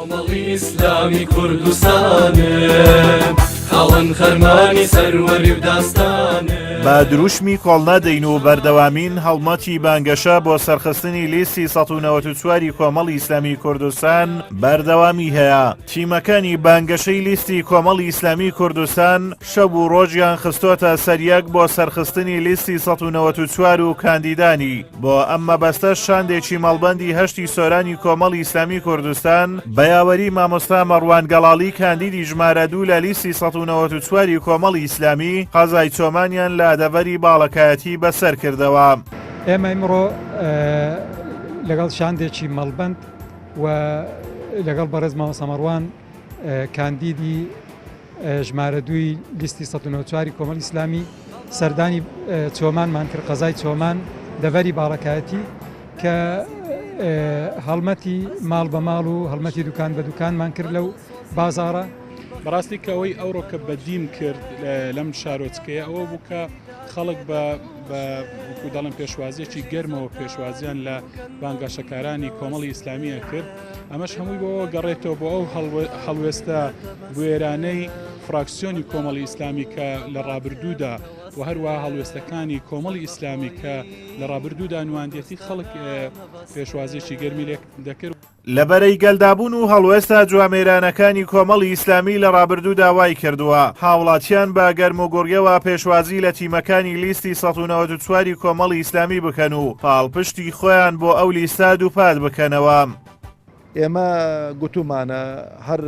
کۆمەڵی ئیسلامی کوردستانم خاوەن خەرمانی سەروەری و داستانم. بە دروشمی کۆڵنادەین و بەردەوامین هەڵمەتی بانگەشە بۆ سەرخستنی لیستی 194 ی کۆمەڵی ئیسلامی کوردستان بەردەوامی هەیە. تیمەکانی بانگەشەی لیستی کۆمەڵی ئیسلامی کوردستان شەو و ڕۆژیان خستۆتە سەریەک بۆ سەرخستنی لیستی 194 و کاندیدانی. بۆ ئەم مەبەستەش شاندێکی مەڵبەندی هەشتی سۆرانی کۆمەڵی ئیسلامی کوردستان بە یاوەری مامۆستا مەڕوان گەڵاڵی کاندیدی ژمارە دوو لە لیستی 194 ی کۆمەڵی ئیسلامی قەزای چۆمانیان لە دەڤەری باڵەکایەتی بەسەر کردەوە. ئێمە ئیمڕۆ لەگەڵ شاندێکی مەڵبەند و لەگەڵ بەڕێز مامۆستا مەڕوان کاندیدی ژمارە دووی لیستی 194 کۆمەڵی ئیسلامی سەردانی چۆمانمان کرد قەزای چۆمان دەڤەری باڵەکایەتی کە هەڵمەتی ماڵ بە ماڵ و هەڵمەتی دوکان بە دوکانمان کرد لەو بازاڕە. بەڕاستی کە ئەوەی ئەوڕۆ کە بەدیم کرد لەم شارۆچکەیە ئەوە بوو کە خەڵک بە وەکو دەڵێن پێشوازیەکی گەرمەوە پێشوازیان لە بانگەشەکارانی کۆمەڵی ئیسلامیە کرد ئەمەش هەمووی بۆ گەڕێتەوە بۆ ئەو هەڵوێستە بوێرانەی فراکسیۆنی کۆمەڵی ئیسلامی کە لە ڕابردوودا و هەروە هەڵوێستەکانی کۆمەڵی ئیسلامی کە لە ڕابردوودا نواندێتی خەڵک پێشوازیەکی گەرمی لێک دەکرد. لە بەرەی گەلدابوون و هەڵوێستە جوامێرانەکانی کۆمەڵی ئیسلامی لە ڕابردوودا وایکردووە هاوڵاتیان بە گەرموگوڕیەوە پێشوازی لە تیمەکانی لیستی 194 ی کۆمەڵی ئیسلامی بکەن و پاڵپشتی خۆیان بۆ ئەو لیستە دووپات بکەنەوە. ئێمە گوتومانە هەر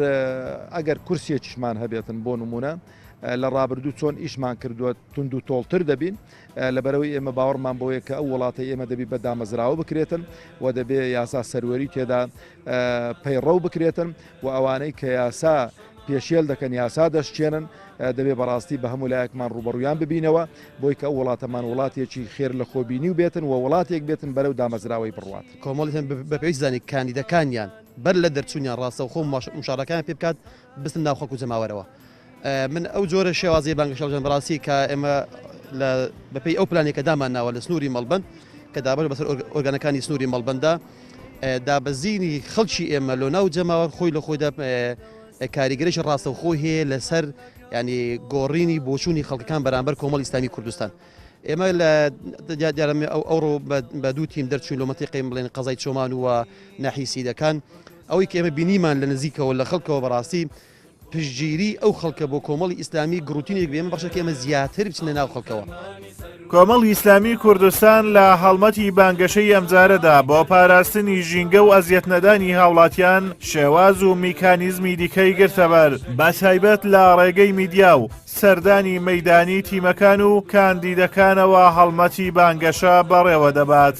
ئەگەر کورسیەکیشمان هەبێتن بۆ نمونە لە ڕابردوو چۆن ئیشمان کردووە توند و تۆڵتر دەبین لەبەرئەوەی ئێمە باوەڕمان بەوەیە کە ئەو وڵاتەی ئێمە دەبی بە دامەزراوە بکرێتن و دەبێ یاسا سەروەری تێدا پەیڕەو بکرێتن و ئەوانەی کە یاسا پێشێل دەکەن یاسا دەشکێنن دەبێ بەڕاستی بە هەموو لایەکمان ڕوبەڕویان ببینەوە بۆی کە ئەو وڵاتەمان وڵاتێکی خێر لە خۆبینی و بێتن و وڵاتێک بێتن بەرەو دامەزراوەی بڕوات. کۆمەڵی بە پێویست زانی کاندیدەکانیان بەر لە دەرچوونیان ڕاستەوخۆ مشاڕەکانیان پێ بکات بچنە ناو خەڵک و جەماوەرەوە. من ئەو جۆرە شێوازی بانگەشە هەڵبژاردن بەڕاستی کە ئێمە لە بەپێی ئەو پلانێک کە دامان ناوە لە سنووری مەڵبەند کە دابەش بەسەر ئۆرگانەکانی سنووری مەڵبەندا دابەزینی خەڵکی ئێمە لۆ ناو جەماوەر خۆی لە خۆیدا کاریگەرێکی ڕاستەوخۆی هەیە لەسەر ینی گۆڕینی بۆچوونی خەڵکەکان بەرامبەر کۆمەڵی ئیسلامی کوردستان. ئێمە لە دیارە ئەوڕۆ بە دوو تیم دەرچوین لۆ مەنتیقەی بڵێن قەزای چۆمان و ناحیەی سیدەکان ئەوەی کە ئێمە بینیمان لە نزیکەوە لە خەڵکەوە بەڕاستی پشتگیری ئەو خەڵکە بۆ کۆمەڵی ئیسلامی گڕوتینێک بێ ئێمە بەخشە کە ئێمە زیاتر بچنە ناو خەڵکەوە. کۆمەڵی ئیسلامی کوردستان لە هەڵمەتی بانگەشەی ئەمجارەدا بۆ پاراستنی ژینگە و ئەزیەتنەدانی هاوڵاتیان شێواز و میکانیزمی دیکەی گرتەبەر بەتایبەت لە ڕێگەی میدیا و سەردانی مەیدانی تیمەکان و کاندیدەکانەوە هەڵمەتی بانگەشە بەڕێوەدەبات.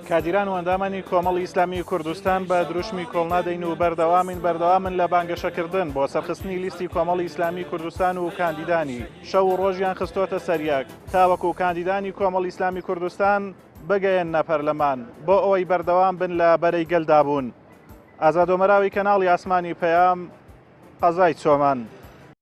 کادیران و ئەندامانی کۆمەڵی ئیسلامی کوردستان بە دروشمی کۆڵنادەین و بەردەوامین بەردەوامن لە بانگەشەکردن بۆ سەرخستنی لیستی کۆمەڵی ئیسلامی کوردستان و کاندیدانی شەو و ڕۆژیان خستۆتە سەریەک تاوەکو کاندیدانی کۆمەڵی ئیسلامی کوردستان بگەیەننە پەرلەمان بۆ ئەوەی بەردەوام بن لە بەرەی گەلدا بوون. ئازاد ئۆمەراوی کەناڵی ئاسمانی پەیام، قەزای چۆمان.